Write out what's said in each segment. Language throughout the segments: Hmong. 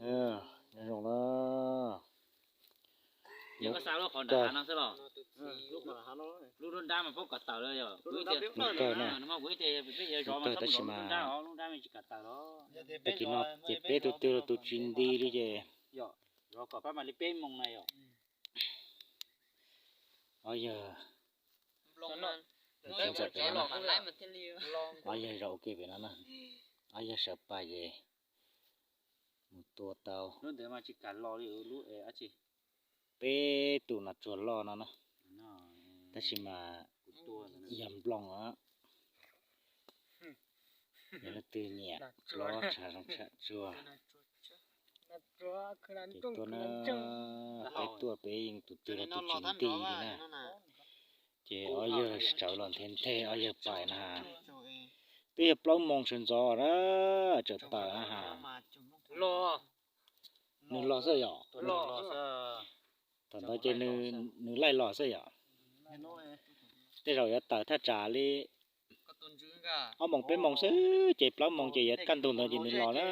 Nyob zoo na. Yog koj xa lub qhov nram hav no xwb los? Lub nrab mas pab kom tawm lawm yog? Mus kawg na. Mus kawg tab sis mas tag kis no ces peb tus twg los tus tsis nti li ces. Yog, kom pab mam li peb moos na yog. Ob yawg, ob yawg zaum ua ke pem no na. Ob yawg sawv pais ces mus tua tau. Peb tus no tsuag loj no na. Tab sis mas yog nploos os. Yog leej twg nyiam plob tshav zoo tshav tsuag ces tuaj na. Peb tuaj peb yeej tus twg los tus tsis nti li na. Ces ob yawg sawv los nthe nthe ob yawg pais na. Twb yog plaub moos sawv ntxov na, tseem tawm na ha. Nws los xwb yom? Thaum ntawd ces nws laij los xwb yom? Tej zaum yuav tawm thaj tsam li ob moos peb moos xwb ces plaub moos ces yuav kaj ntug ntawd ces nws los na.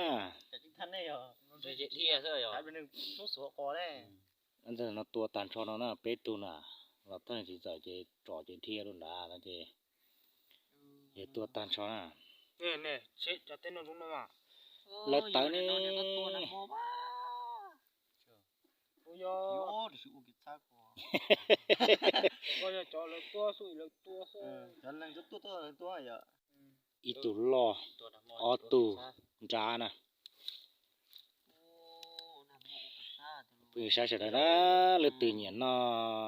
No tua tag nrho no na, peb tug na, los thawj txiv ntxawm ces tsom ces dhia rau nrad no ces yog tua tag nrho na. Lawv tawm ne. Ib tug loj, ob tug nrab na. Phooj ywg saib sawv daws na, leej twg nyiam noj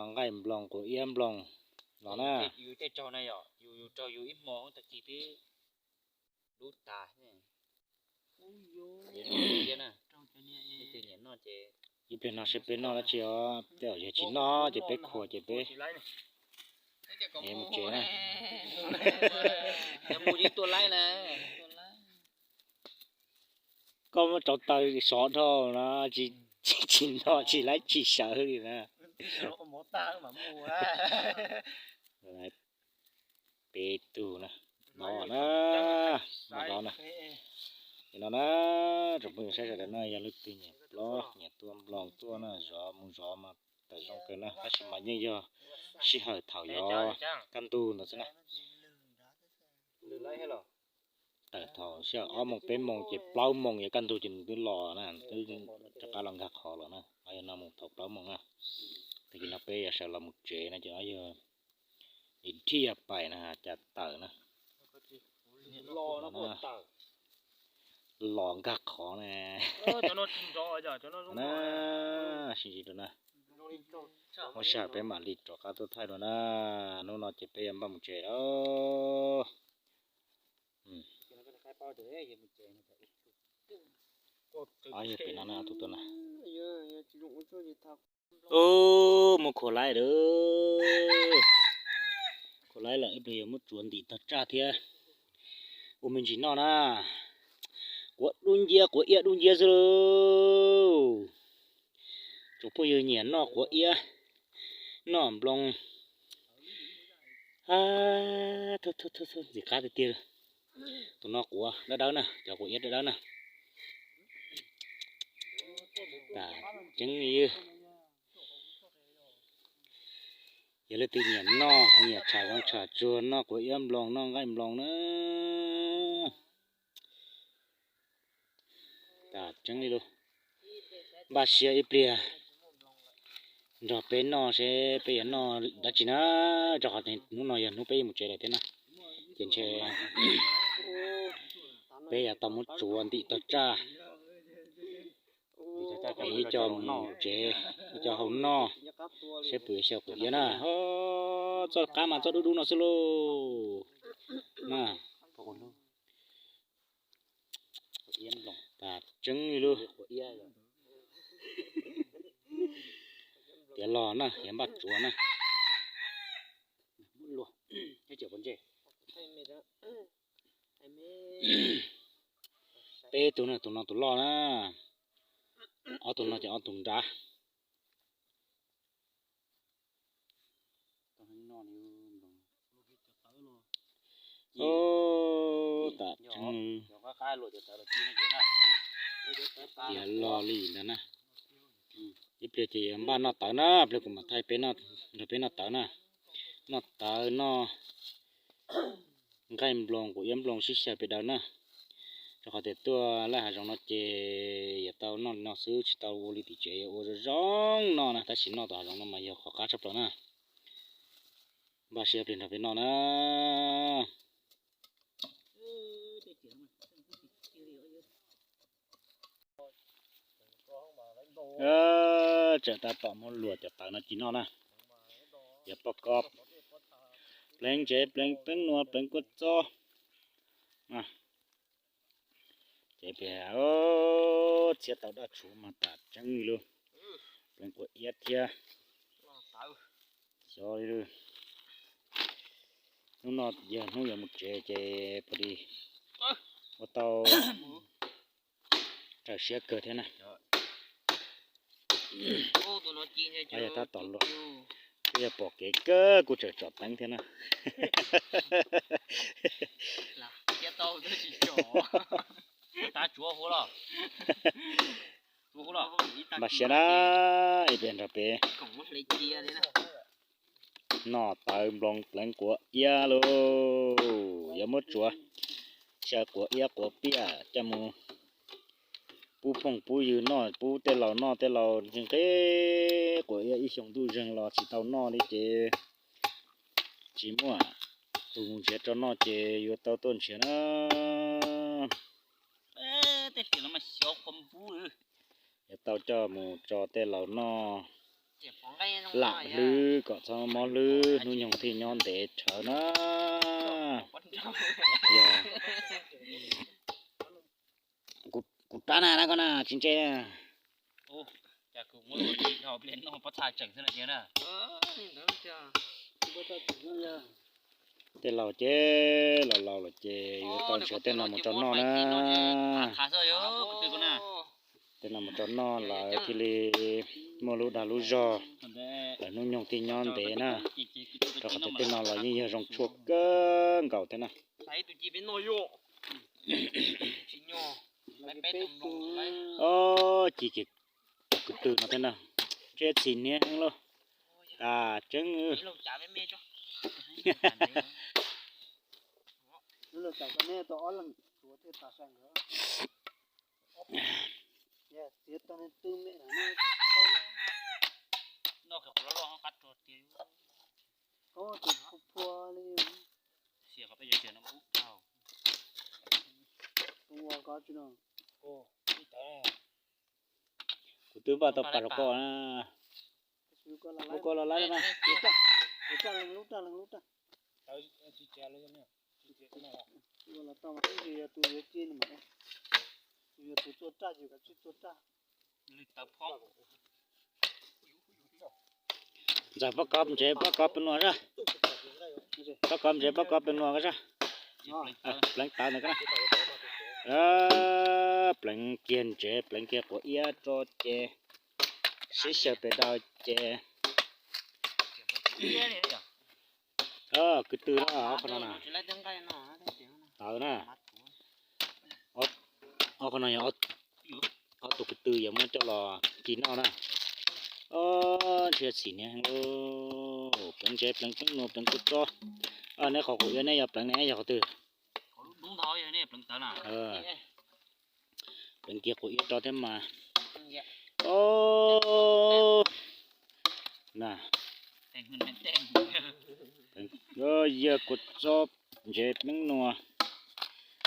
nqaij nploos quav iab nploos los na. Ib pliag no seb peb noj dab tsi os, tej zaum yog tsis noj ces peb khuas ces peb mus tsev na. Koj muab rauv taws sov dhau no, tsis noj tsis laib tsis sawv li na. Peb tug no na, no na, no na, tsoom phooj ywg saib sawv daws na, yog leej twg nyiam plob nyiam tua nploos tuaj na, zov mus zov mas tawm zoo kawg na, tab sis mas yeej yog sij hawm thaum yuav kaj ntug ntawd xwb na. Tawm thaum sij hawm ob moos peb moos ces plaub moos yuav kaj ntug ces nws twb los na, twb rov qab los nkag qhov los na, yog no mus thaum plaub moos na. Tag kis no peb yuav sawv los mus tsev no ces yog dhia pais na cas tawm na. Los nkag qhov ne. Sib ntsib rau na, muaj sij hawm peb mam li rov qab tuaj thaij dua na. Hnub no ces peb yuav npaj mus tsev lawm. Yog pem no na, tus tuaj na. Ub, muaj khuam laib lawm. Khuam laib lawm ib pliag yuav muab tsuav ntim tog tsaj thiab ua me ntsis noj na. Quav dub nciab quav iab dub nciab xwb lauj. Tsoom phooj ywg nyiam noj quav iab noj nploos, ntxim qab tiag tiag. Tus no quav dawb dawb na, cov quav iab dawb dawb na. Tam tseeb li yog leej twg nyiam noj, nyiam tsham zoov tsham tsuag, noj quav iab nploos noj nqaij nploos na. Tam tseeb li lauj. Npaj siab ib pliag nrog peb noj seb peb yuav noj dab tsi na, rau qhov hnub no yog hnub peb yuav mus tsev lawm thiab na. Ces ntshe peb yuav tau muab tsuav ntim tog tsaj, ib co mus tsev, ib co hau noj, seb puas yuav xyaw quav iab na. Txoj qab mas txoj dub dub no xwb lauj. Na, tam tseeb li lauj. Tiav los na, yuav npaj tsuav na. Peb tug na, tus no tus loj na, ob tug no ces ob tug nrab. Tam tseeb, Tiav log li ntawd na. Ib pliag ces yuav npaj noj tawv na, pliag kuv mam thaij peb, nrog peb noj tawv na. Noj tawv noj nqaij nploos, quav iab nploos sib xyaw pes daws na. Rau qhov tias tuaj laj hav zoov no ces yuav tau noj li no xwb, tsis tau ua li tim tsev yuav ua zoo zoo noj na, tab sis noj tom hav zoov no mas yog qhov qab tshaj plaws na. Npaj siab pliag nrog peb noj na. Tsam tab tom muab luas cov tawv no ci noj na. Yog pob kos, pleev ntsev, pleev pleev nuas, pleev kua txob. Ces txhiab tau daj tshuv mas tam tseeb li lub, pleev quav iab thiab. Xyov li, hnub no yog hnub yuav mus tsev ces pom li ua tau raws siab kawg thiab na. Yog tab tom luag, twb yog pom kev kawg kuj tseem tsom teeb thiab na. Npaj siab na, ib pliag nrog peb noj tawv nploos pleev quav iab lauj. Yuav muab tsuav xyaw quav iab quav piaj coj mus pub phooj pub ywg noj, pub tej laus noj, tej laus nqhis nqhis quav iab ib xyoo ntuj zeeg los tsis tau noj li ces tsis muaj tus mus nrhiav rau noj ces yuav tau tuaj nrhiav na. Yuav tau coj mus tso tej laus noj, lam hlwb kom txhob mob hlwb, hnub nyoog thiaj nyob ntev rhawv na. Yog kuv rab na, koj na tsis ntse. Tej laus ces laus laus lawm ces yuav tau nrhiav tej no mus rau noj na. Tej no mus rau noj lawv thiaj li muaj lub dag lub zog, lawv hnub nyoog thiaj nyob ntev na. Rau qhov tias tej no los yeej yog zoo tshuaj kawg nkaus thiab na. Ob, ci kiag kwv tw no thiab na, ntsej txhim niab heev lauj, tas tseeb. Kuv twb npaj tau pas rau koj na. Ua koj los lawm na. Ntxawm pob kos ntsev pob kos pes nuas sab. Pob kos ntsev pob kos pes nuas ko sab. Pleev tawv ntawm ko na. Pleev kiag ntsev pleev kiag quav iab rau ces sib xyaw pes daws ces kwv tw na, ob qho no na. Tawv na. Ob qho no yog ob tug kwv tw yuav muab coj los ci noj na. Ob, ntsej txhim niab heev lauj. Pleev ntsev pleev pleev nuas pleev kua txob. Neb qhov quav iab neb yog pleev ne yog qhov twg? Pleev kiag quav iab rau thiab mas. Ob, na, yog kua txob ntsev pleev nuas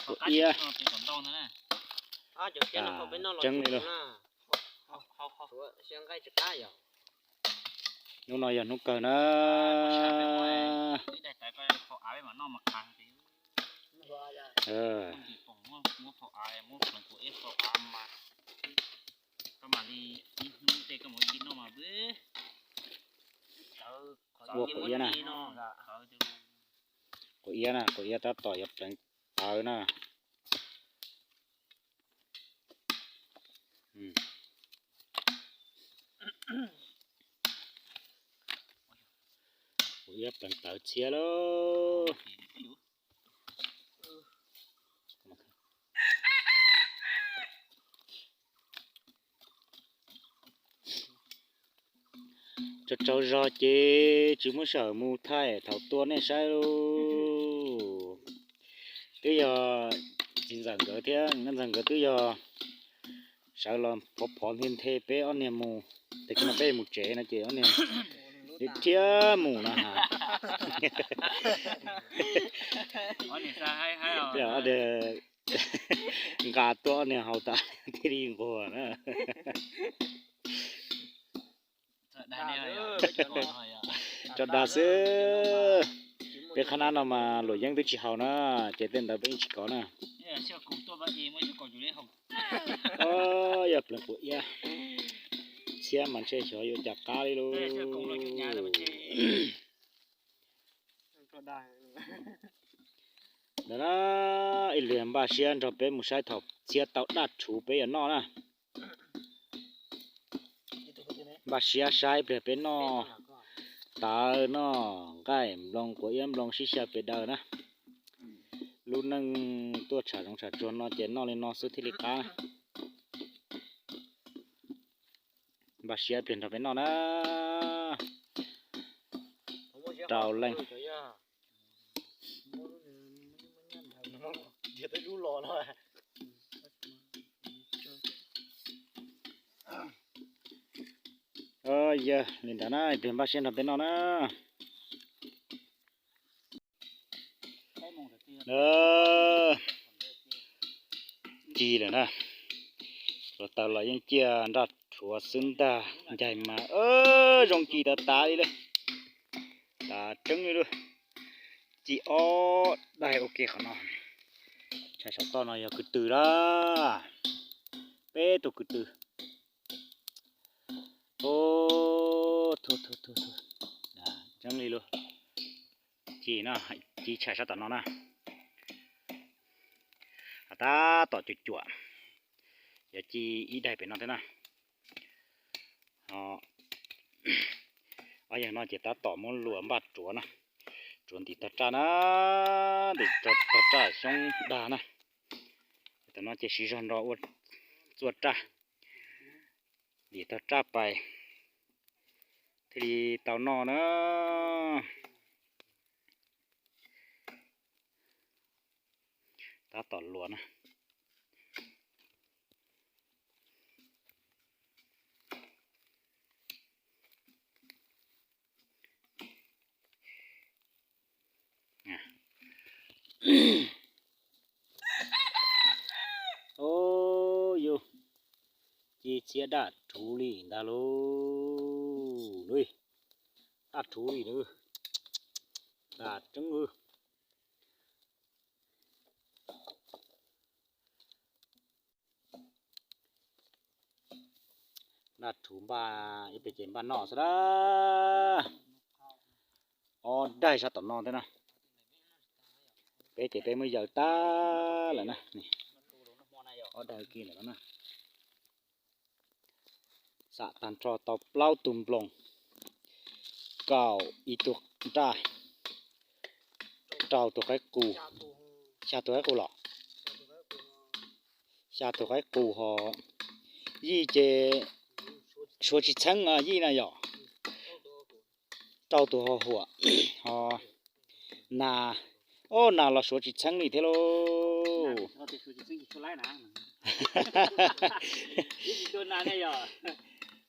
quav iab. Tseeb li lauj. Hnub no yog hnub kawg na. Ua quav iab na. Quav iab na, quav iab tab tom yuav pleev tawv na. Quav iab pleev tawv txhiab lauj. Tsaug tsaug zog ces tsis muab sij hawm mus thaij thaum tua nej saib lauj. Twb yog txiv ntxawm nkawd thiab nab ntxawg nkawd twb yog sawv los phov phov nthe nthe peb ob niag mus, tes no peb mus tsev no ces ob niag thiab mus no ha. Nqa tuaj ob niag haus tas thiaj li nquag na. Tso dag xwb. Peb qhab nab no mas luam yeeb twb tsis haus na, ces tej ntawd peb yeej tsis kov na. Yog pleev quav iab, txhiab mas ntshe xyov yuav cas qab li lauj. Ntawd na, ib pliag npaj siab nrog peb mus saib thaum txhiab tau daj rhuv peb yuav noj na. Npaj siab saib pliag peb noj tawv noj nqaij nploos quav iab nploos sib xyaw pes daws na. Lub neej tuaj tsham zoov tsham tsuag no ces noj li no xwb thiaj li qab na. Npaj siab pliag nrog peb noj na. Rau leej. Yog li ntawd na, ib pliag npaj siab nrog peb noj na. Ci lawm na, hluav taws los yeej ciaj nraj rhuav xwb ntag, ncaig mas zoo ci tas tas li lawm. Tas tseeb li lawm. Ci ob daig ua ke qhov no. Tshaj saum toj no yog kwv tw lawm, peb tug kwv tw. Tseeb li lawm. Ci no, ci tshaj sab tom no na. Tab tom cuam cuam, yog ci ib daig pem no thiab na. Ob yawg no ces tab tom muab luas npaj tsuav na, tsuav ntim tog raj na, ntim tog raj xyoob dag na. Tam no ces siv zog nrog ua txua raj, ntim tog raj pais thiaj li tau noj na. Tab tom luas na. Au, yus ci txhiab daj rhuv li ntag lauj. Daj rhuv li na, daj tseeb. Daj rhuv npaj ib pliag ces npaj noj xwb na. Ob daig sab tom no thiab na. Peb ces peb muab yaws tag lawm na. Ob daig kiag lawm no na. Xam tag nrho tau plaub tug nploos, kaum ib tug nraj, rau tus qaib qus, xya tus qaib qus los, xya tus qaib qus ho yij ces suav tsis txheeb yij na yom. Rau tus ho huam, ho nas, o nas los suav tsis txheeb li thiab lauj.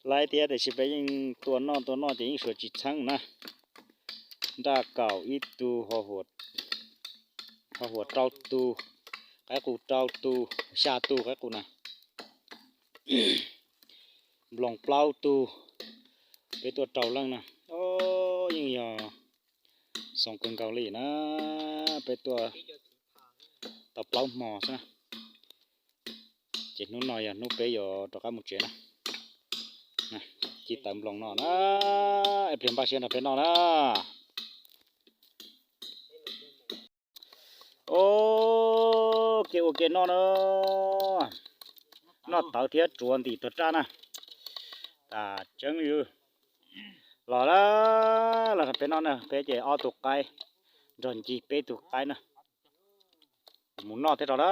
Laiv thiab tiam sis peb yeej tua noj tua noj ces yeej suav tsis txheeb na. Nraj kaum ib tug, ho huam rau tus, qaib qus rau tus, xya tus qaib qus na. Nploos plaub tug, peb tuaj rau leej na. O, yeej yog xoo kawg nkaus li na, peb tuaj tau plaub hmo xwb na. Ces hnub no yog hnub peb yuav rov qab mus tsev na. Ci tawv nploos no na, ib pliag npaj siab nrog peb noj na. O, ke ua ke noj na. Noj tawv thiab tsuav ntim tog raj na. Tas tseeb li. Los, los peb noj na, peb ces ob tug qaib nrog ncig peb tug qaib na. Mus noj thiab rau na.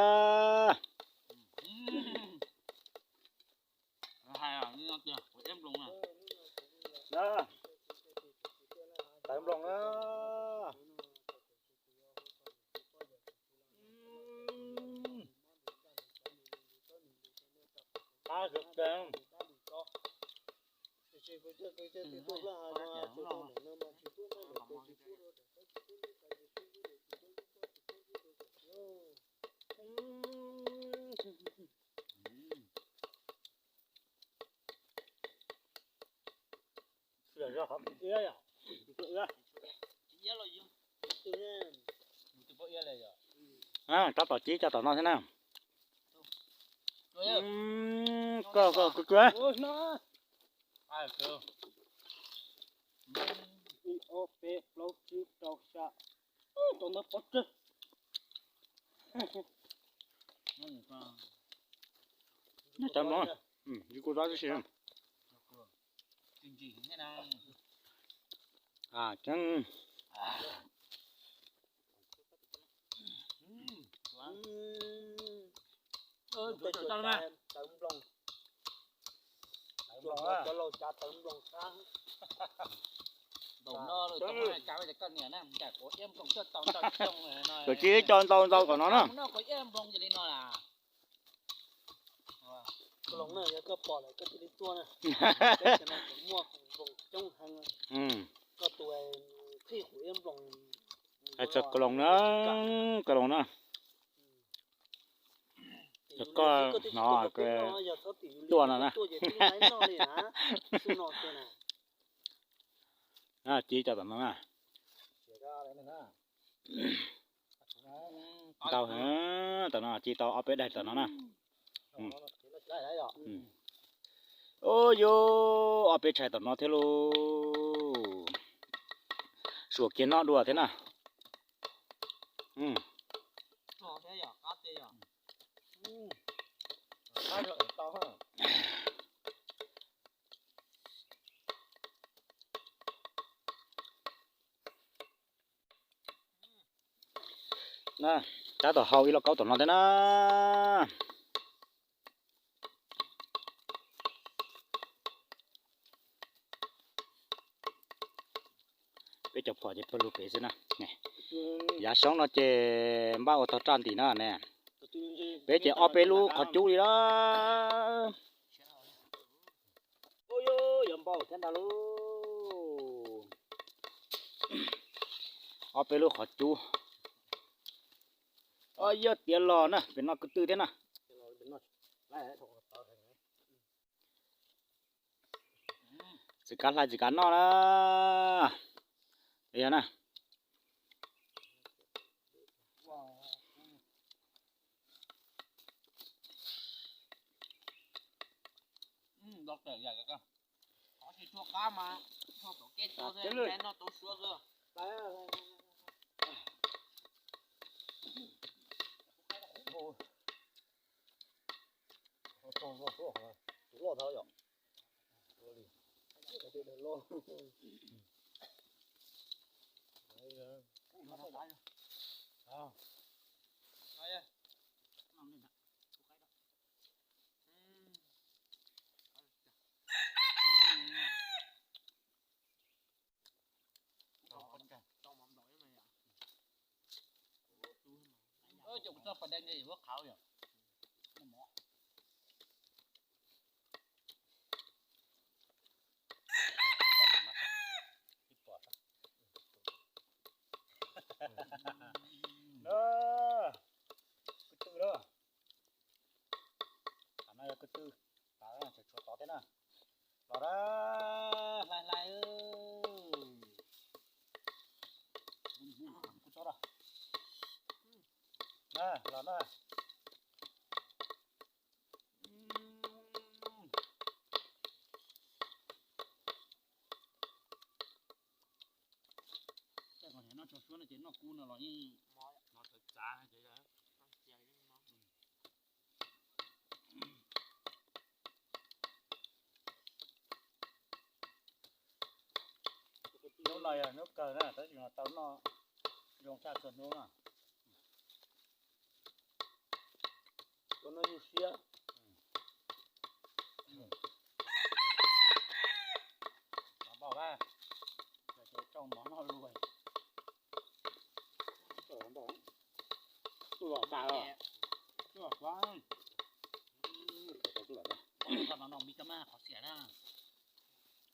Tawv nploos na. Qab kawg kawg. Tab tom cib cov tom no thiab na. Koj koj koj. Ib ob peb plaub tsib rau xya. Tom ntawd pov tseg. Nyob cov mloog, yus kuj zab tib si. Tseeb. Cov laus cav tawv nploos sab. Cov tsis co ntau ntau kom no na. Koj los na, yog koj pom lawm koj cia li tuaj na. Peb cov no kuv muaj nploos coob heev. Koj tus qhij qhov ib nploos. Hais txog koj los na, koj los na. Yog koj hnov tuaj no na. Ci cov tom no na. Ntau, tom no ci tau ob peb daim tom no na. Ub, yuav ob peb tshais tom no thiab lauj. Suam kiag noj dua thiab na. Tab tom hau ib lauj kaub tom no thiab na. Peb cov phom ces pawg lug pem xwb na. Yav xyoob no ces npaj ua tog raj ntim na ne. Peb ces ob peb lub qhov cub li na. Yuav npau thiab ntag lauj. Ob peb lub qhov cub. Yog tiav los na, pem no ko tw thiab na. Txwm kav hlais txwm kav noj na. Yog na. Ko tw na. Tam no yog ko tw, tas tseem tshuav tod thiab na. Los na, hlais hlais. Kuv tso na, los na. Noj tso suab no ces noj kub no los yeej no txawv txav ces. Hnub no yog hnub kawg na, tab sis mas tau noj zoo tshaj txhua hnub na. Ua no yus siab. Mov npau na, ces tsau mov noj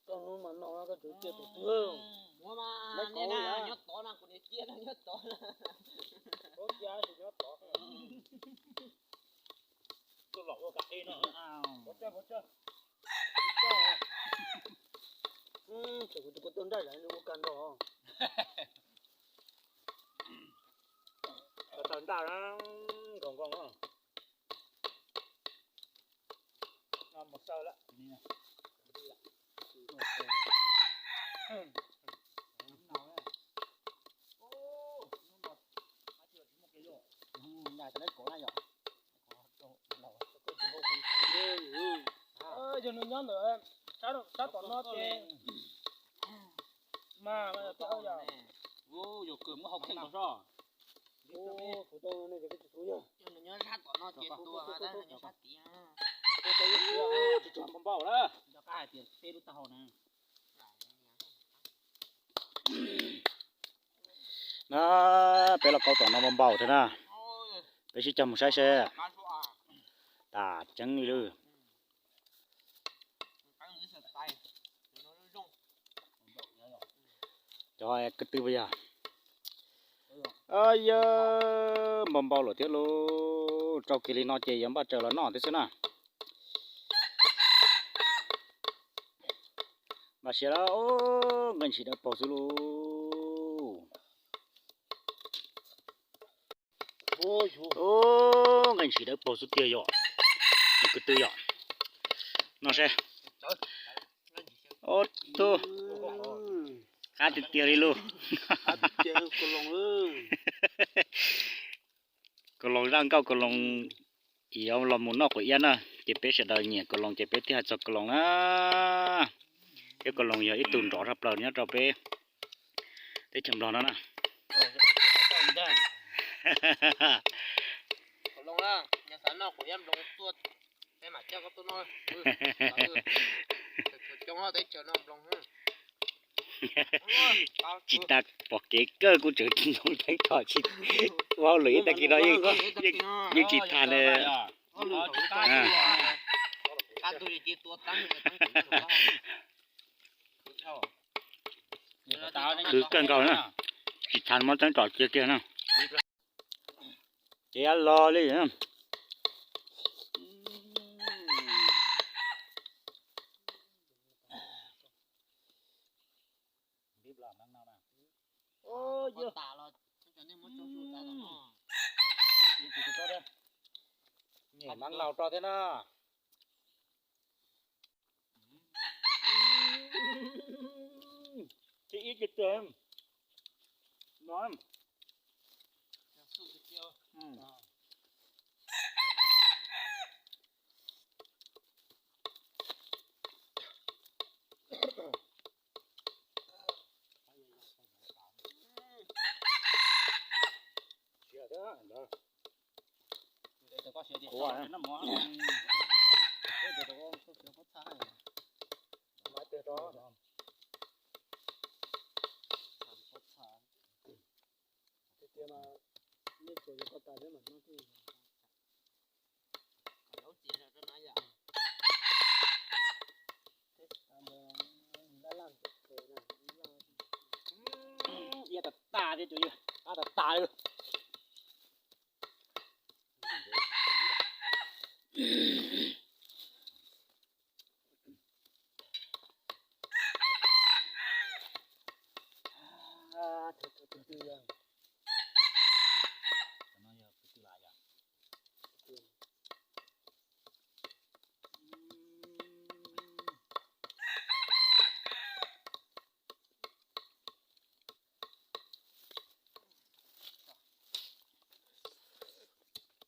Koj hnub mas no koj tsuas ciaj tus twg? Nyob tod na, kuv niam ciaj no nyob tod na. Nyob tod. Koj los ua ka qi no. Tsis tau, kuv tus ko tuaj nraj zam ua kag nrog. Ko taw nraj nkoos nkoos. No mus xaw lawm. Yog nws nyob ntawm sab tom no ces mas yog. Yog kawg muab hau kheej tau soj. Kuv tau ne, kuv tsis kuv yog. Yog nws nyob sab tom no ces tua, tab nws nyob sab tid. Npau npau lawm. Nco qab hais tias peb lub taub hau na. Na, peb los kauv tom no npau npau thiab na. Peb sib cog mus saib seb. Tas tseeb li lawm. Cov ko tw puas yog? Yog npau npau lawm thiab lauj. Rau kiag li no ces yuav npaj tsaws los noj thiab xwb na. Npaj siab lawm, nqaij ntshis dawb paug xwb lauj. Nqaij ntshis dawb paug xwb tiag yom. Nws ko tw yom. No seb. Ob tug, qab tiag tiag li lauj. Kaus loos zaj nkauj, kaus loos yuav los mus noj quav iab na, ces peb sawv daws nyiam kaus loos ces peb thiaj hais txog kaus loos na. Thiab kaus loos yog ib tug nrov tshaj plaws nyob rau peb teb chaws Nplog no na. Tsis tas pom kev kawg kuj tseem ntoo teeb tso tsis ua hauj lwm ib tag kis no yeej tsis tas ne. Khwv kawg nkaus na, tsis tas muab teeb tso cia kiag na. Ces ya los li. Nyem mab nau rau thiab na. Ib no. Iab tas tas thiab, tas tas li.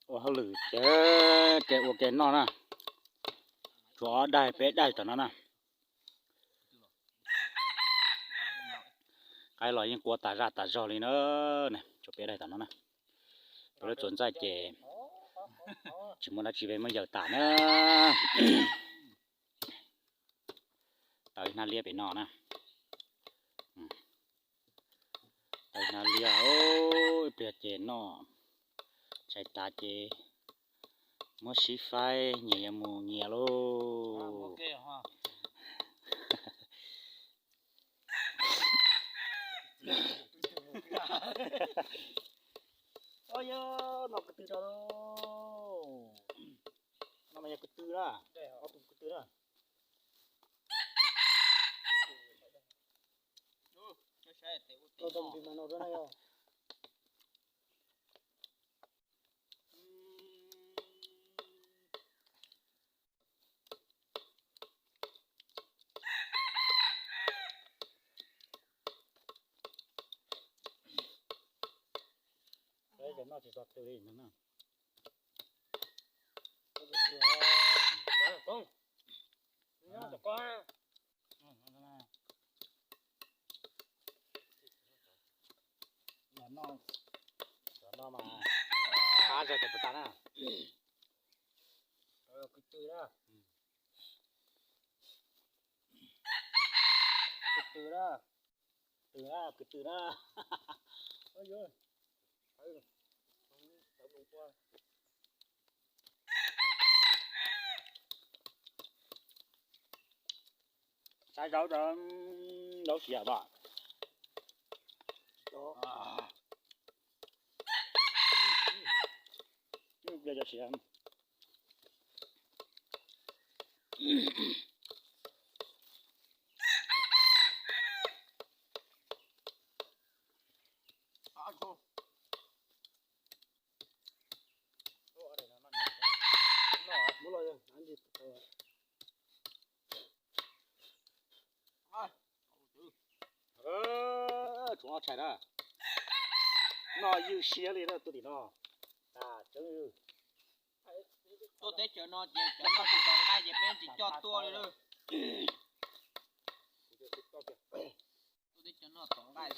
Ua hauj lwm ces ua ke noj na. Tshuav ob daig peb daig tom no na. Qaib los yeej qua tas zaj tas zog li na. Tshuav peb daig tom no na. Peb lub tsuas ntxaij ces tsis muaj dab tsi, peb muab yaws tas na. Tau ib hnab liab pem no na. Tau ib hnab liab, ib pliag ces noj tshais tas ces Muab sib faib, nyias yuav mus nyias lauj. Yog no kwv tw no, no mas yog kwv tw na, ob tug kwv tw na. Cov no tsis tau tw li no na. Los no, los no mas qab zog cov puas tas na. Kwv tw na, kwv tw na, kwv tw na, kwv tw na. Saib zaub rau, zaub siav pom. Cia cov siav. Tsuav ob tshais na. No ywj siab li na tus tim no. Tuaj teb chaws no ces cov noj tus tom nqaij ces peb tsis coj tuaj li. Tuaj teb chaws no tom nqaij.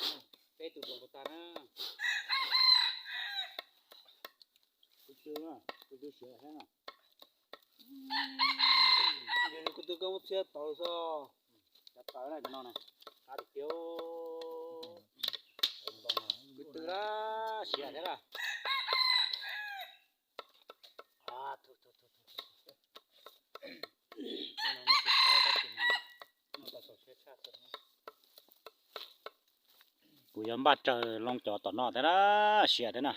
Peb tus nploos puas tas na. Kuv twb, kuv twb siav thiab na. Kuv twb koj muab txhiab tau xwb. Cov tawv na cov no na, qab tiag tiag. Kuv twb lab siav thiab na. Kuv yuav npaj tsawg loo cov tom no thiab na, siav thiab na.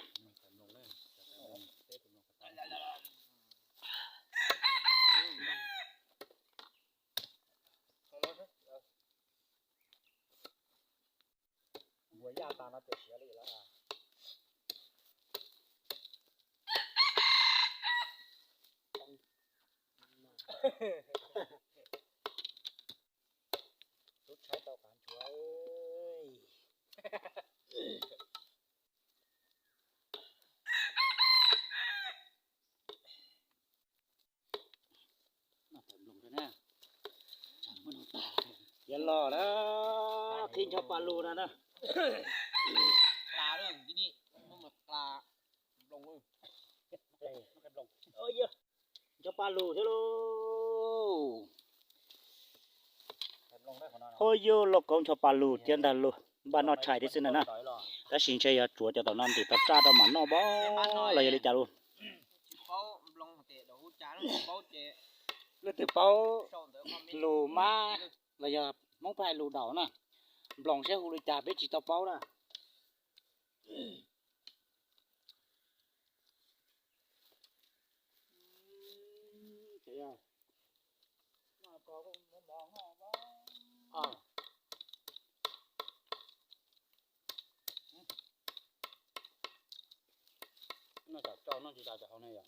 Npua yaj tas no tias siav li lawm. Tub tshaib tau qav nchuav. Yog los na, qhib ncho pa lus na na. Ncho pa lus thiab lauj. Ho yog lauj, kauv ncho pa lus thiab ntag lauj, npaj noj tshais thiab xwb na na. Tab sis ntshe yog tsuav cov tom no ntim tau raj rau mam noj npab los yog li cas lauj. Leej twg paub lus mab los yog Hmoob Paj hais lus daus na, nploos saib hu li cas peb tsis tau paub na. Noj tsau noj tsis tas cov hauv ne yom.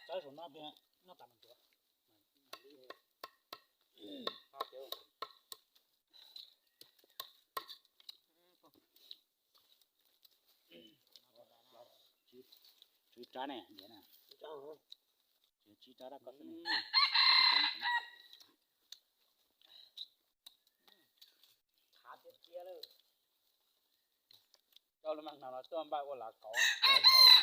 Tsawb saum no tiag, noj tas mas ntsuav. Tswv rab ne, tswv rab rab ko xwb ne. Coj lub maj hnav no tuaj npaj ua lav kauv, lav kauv na.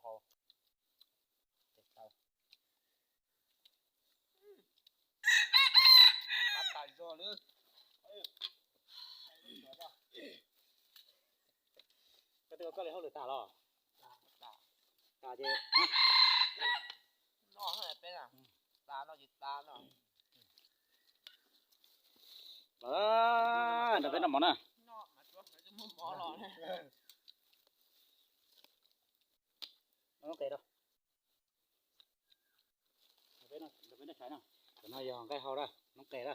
hau. Tab tas zog lawm. Koj twb ua koj li hauj lwm tas los? Tas ces noj peb na. Tas no ces tas no. Nrog peb noj mov na. Noj qe rau. Nrog peb noj tshais na. Cov no yog nqaij hau na, noob qes na.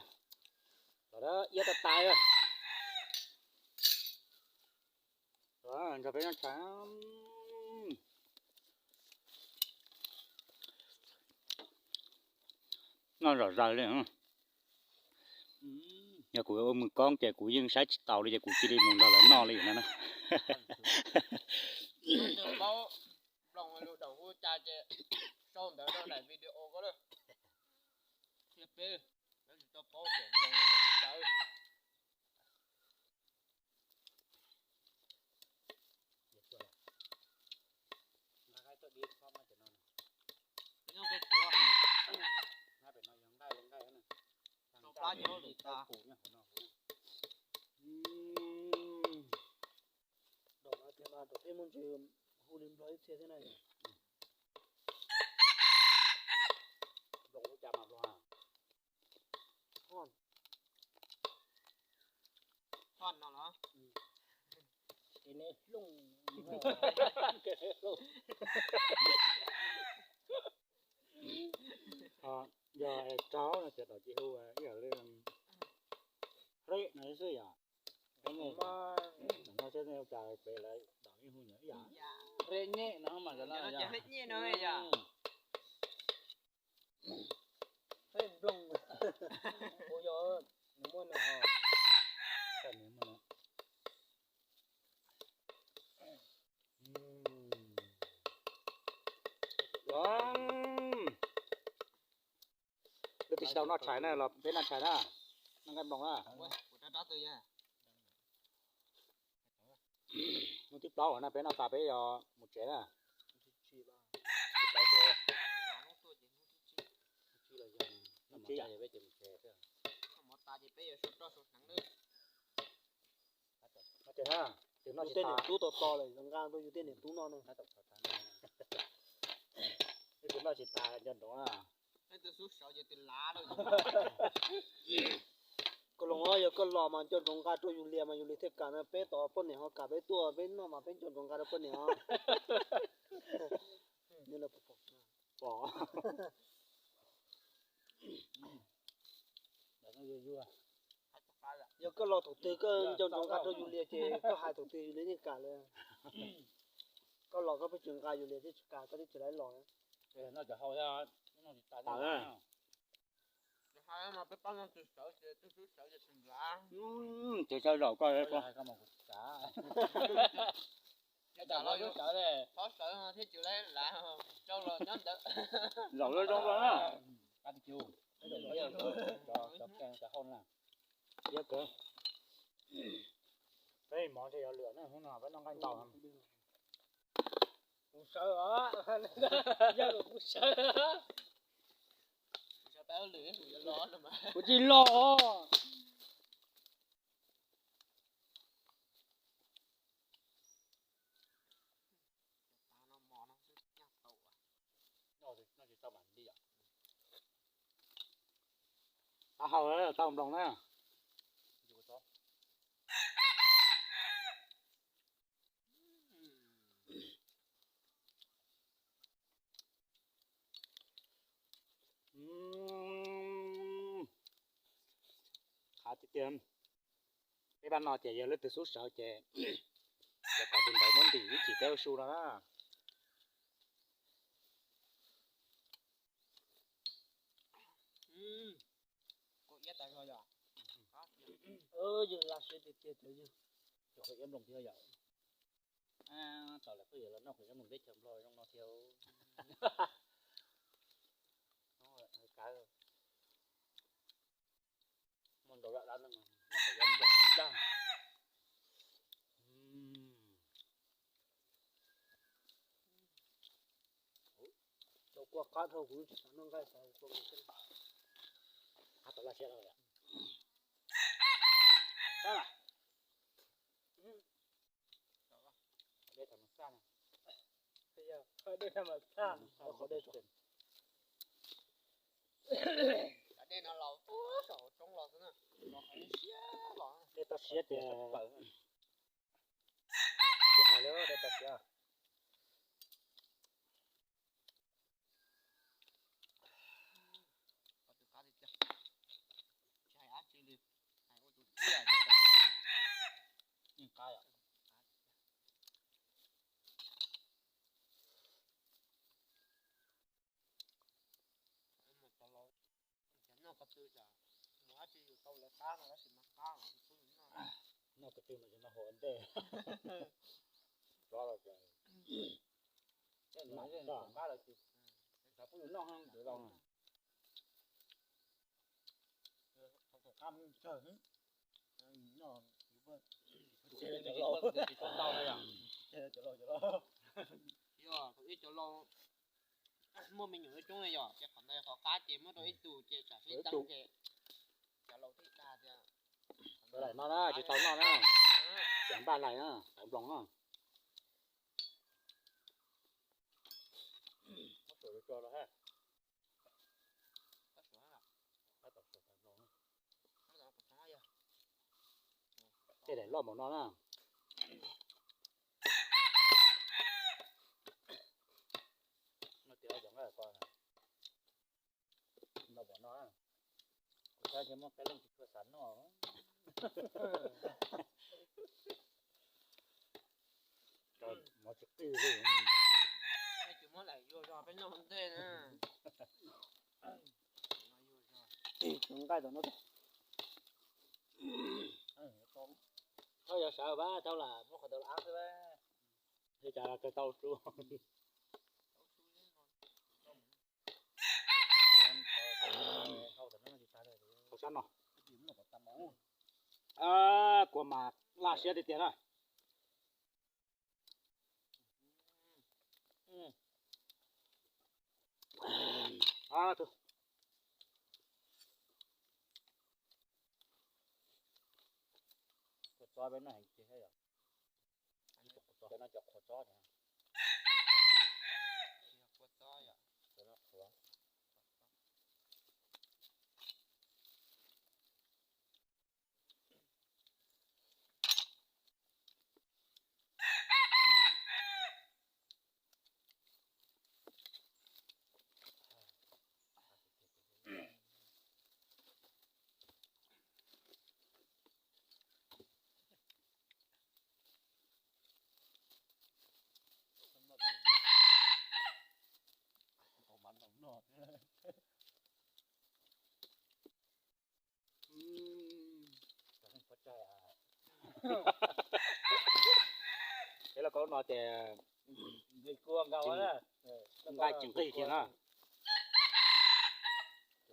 Los da iab tas tas na. Nrog peb noj tshais. Noj zom zaws li. Yog kuv ua mws koob ces kuv yeej saib tsis taus li ces kuv cia li mus nrog lawv noj li no na. Paub nploos lus daum hu cas ces sau ntawv rau daim video ko na. Thiab peb, lawv tsis tau paub ces nploos lus daum hu cas. Daum no tiag mas rau peb Hmoob Ntsws hu li Nplog ib txhia thiab na. Nploos hu cas mas Nploos? Thoj. Thoj no los? Ces neb hlooj. Yog rau no ces tau cia hu ib yam li hleb no xwb yom. Hleb nyem no xwb, cas peb lawv tau ib hu nyob ib yam. Hleb nyem no mas, hleb nyem no yom. Hleb nploos, kuv yog, nws muaj no ho. Leej twg tsis tau noj tshais na los peb noj tshais na, noj nqaij nploos na. Hnub thib plaub no peb noj tas peb yuav mus tsev na. Yus tej niam tub tos tos lawm, nqa rau yus tej niam tub noj no. Yus tus noj tsis tas nco ntsoov na. Koj los, yog koj los mas nco ntsoov nqa rau yus lias mas yus lias thiaj kam na, peb tos poj niam ho kam peb tuaj, peb noj mas peb nco ntsoov nqa rau poj niam. Pom. Yog koj los thaum twg koj nco ntsoov nqa rau yus lias ces koj hais thaum twg yus lias yeej kam lawm. Koj los koj pheej tsis nqa yus lias thiaj tsis kam, koj twb tsis laib los. Ces sawv zaum koj, qhov sawv thiab tsis laib lav, rau los nyob ntawd. Zaum zoo zoo na. Cov, cov hauj na. Yog kawg. Peb mov ntshe yuav lwm na, hnub no peb noj nqaij ntau. Kuv sawv os, yog kuv sawv. Kuv tsis los. Taub hau tau nploos na. Qab tiag tiag. Peb pab no ces yog leej twg xub sawv ces yuav kom tus ntawd muab ntim ib chim peb ua su no na. Yus la siab tiag tiag cov yus. Cov iab nploos thiab yom. Thaum lawm peb yuav los noj qhov iab nploos teb chaws Nplog zoo no thiab. Muaj ntau zaj dab neeg noj qhov iab nploos ntag. Kua qab dhau kuv tsis xav noj nqaij xav kua nqaij. Qab tau laj siab lawm. Dej tham mas xaj na. Dej tham mas xaj. Qhov dej no los saum roob los xwb na. Los qhov siab los. Dej toj siab tias tsis hais li dej toj siab. Qhov twg qab tiag tiag, tsis hais dab tsi li, hais ua tus tiag li. Qab yom. Cov laus, cov noj qhov twg tsam mus dab tsi yus tau lawv qab no tab sis mas qab los tsis pub yus noj. Noj qhov twg mas tsis noj hauv ntej. Qab los ces, qab los ces, xav pub yus noj heev ntawd los. Qab muab tsawg, noj, cov laus, cov laus. Yog thaum ub cov laus muaj me nyuam coob coob li yom, ces qhov ntawd qhov qab ces muab rau ib tug ces tsam sib deev ces cov laus thiaj dag tias, sawv daws noj na, tsis tau noj na, cov npaj lais na, tawv nploos na. Tej daim loj npaum no na. No tias cov nqaij ko no npaum no, kuv saib ces muaj qee leej tsis tshua xav noj. Mov tsis qij li. Tsis muab daim yuag zog peb noj ua ntej na. Nqaij tom no. Thauj yog sawv pab thauj lam muab qhov ntawd los ab xwb. Li cas los kawg tau su. Hauv sab no. Kua mas laj siab tiag tiag na. Kua txob peb noj heev tiag thiab yom. Cov no cov qhuav txob na. Cov no qhuav. Ces los kau no ces nqaij tsis nqig kiag na.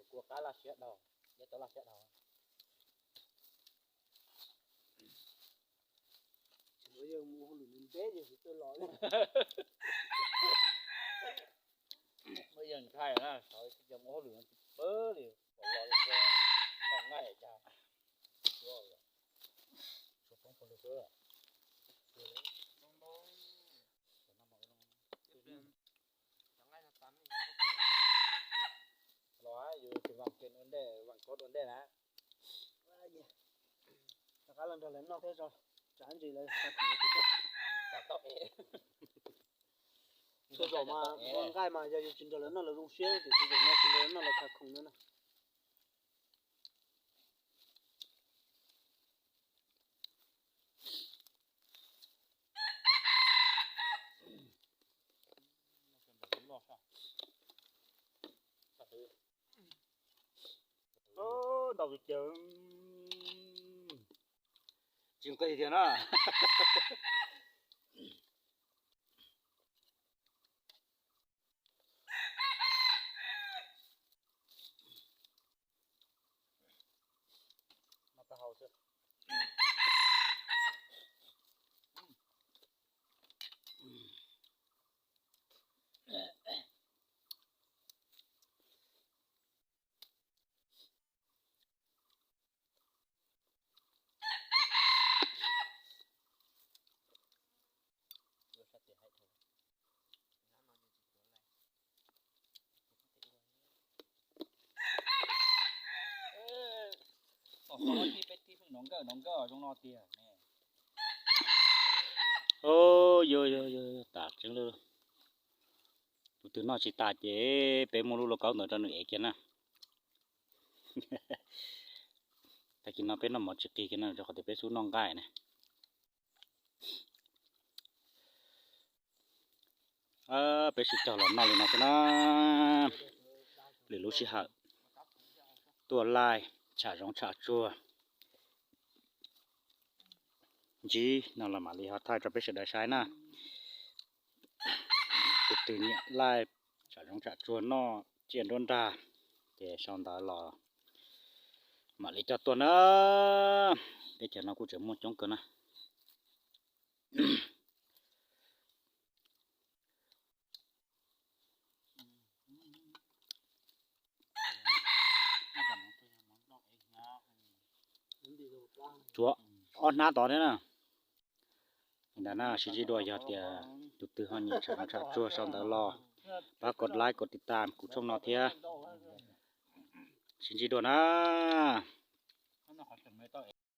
Kua qab laj siab dhau, dej tau laj siab dhau. Muaj yeej ntshai na, sawv tsis mus hauj lwm no tsis pab li, pom los li, tho nqaij cas. Los yus tsis vam kev ua ntej, vam kod ua ntej na. Rov qab los nrog lawv noj thiab tso, tsam ntsis lawv txhua zaum mas ua nqaij mas yog yus tsis nrog lawv noj lawv zoo siab, tiam sis zaum no tsis nrog lawv noj lawv khav khoom no na. Ntau tiag tiag, tsis nqig tiag na. Yog yog yog, tas tseeb lawm. Tus twg noj tsis tas ces peb muab lub lauj kaub ntawd rau nws ev kiag na. Tag kis no peb noj mov tsis qis kiag na, rau qhov tias peb xub noj nqaij na. Peb sib cog los noj li no xwb na. Lwm lub sij hawm tuaj laij tsham zoov tsham tsuag ntsib no los mam li ho thaij rau peb sawv daws saib na. Tus twg nyiam laij tsham zoov tsham tsuag noj tsiaj nruab nrag ces sau ntawv los mam li coj tuaj na. Teb chaws no kuj tseem muaj coob kawg na. Tshuav ob hnab tod thiab na. Li ntawd na, sib ntsib dua, yog tias tus twg ho nyiam tsham zoov tsham tsuag sau ntawv los pab kov like kov tiv tam kuv tshooj no thiab. Sib ntsib dua na.